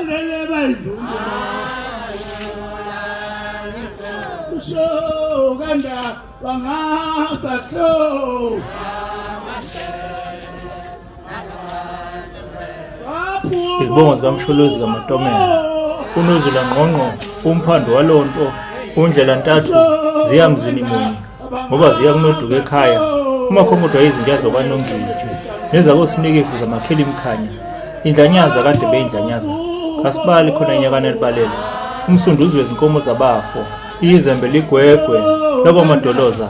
Balele bayindunduma. Usho kanda bangasahlo. Izibongo zikaMsholozi kaMatomela, uNozula Ngqongqo, umphando walonto, undlela ntathu ziya mzini munye ngoba ziya kunoduka ekhaya. Umakhongodwa izinja zakwaNongiji nezakosinikifu zamakheli mkhanya. Indlanyaza kade beyindlanyaza kasibali khona enyakana elibalele umsunduzi wezinkomo zabafo izembe ligwegwe lakwamadoloza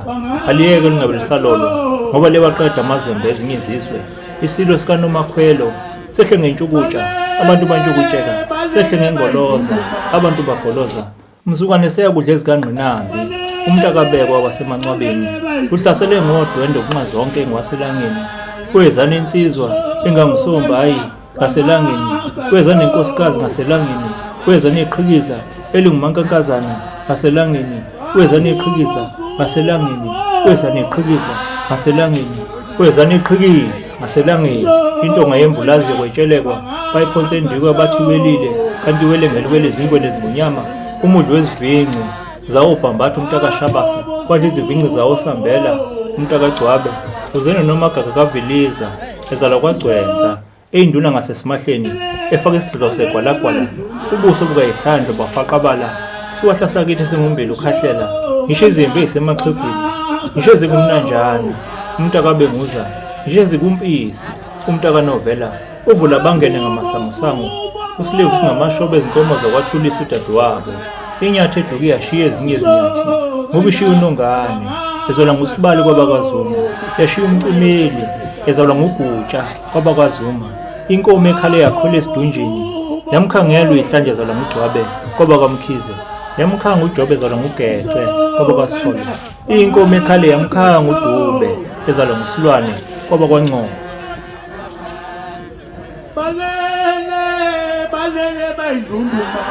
aliyeke lingabe lisalolwa ngoba liyawaqeda amazembe ezinye izizwe. Isilo sikaNomakhwelo sehle ngentshukutsha abantu bantshukutsheka, sehle ngengoloza abantu bagoloza. Mzukwane seyakudla ezikangqinambi umntakabekwa wasemancwabeni uhlaselwe ngodwendwe kunxa zonke ngwaselangeni. Kweza nensizwa engangusombayi ngaselangeni, kweza nenkosikazi ngaselangeni, kweza neqhikiza elingumankankazana ngaselangeni, kweza neqhikiza ngaselangeni, kweza neqhikiza ngaselangeni, kweza neqhikiza ngaselangeni. Intonga yembulazi yokwetshelekwa bayiphonse endikwa bathi welile, kanti wele ngeliwele izinkwe nezingonyama, umudli wezivinci zawobhambatha umntakashabasa, kwadla izivinci zawosambela umntakagcwabe, uzene nomagaga kaviliza ezalwa kwagcwensa eyinduna ngasesimahleni efaka isigqiko segwalagwala ubuso bukayihlandlo bafaqabala siwahla sakithi singumbili ukhahlela ngisho izimpi eyisemaxhigwini ngisho ezikumnanjana umntakabenguza ngisho ezikumpisi umntakanovela uvula bangene ngamasangosango usilevu singamashoba ezinkomo zakwathulisa udadewabo inyathi eduke yashiya ezinye izinyathi ngoba ishiya unongane ezalwa ngusibali kwabakwaZuma yashiya umcimeli ezalwa ngugutsha kwabakwaZuma inkomo ekhale yakhwela esidunjini yamkhangela uyihlanje ezalwa ngugcwabe kwabakwamkhize yamkhanga ujobe ezalwa ngugece kwabakwasithole inkomo ekhale yamkhanga udube ezalwa ngusilwane kwabakwancomo. Balele, balele bayindunduma.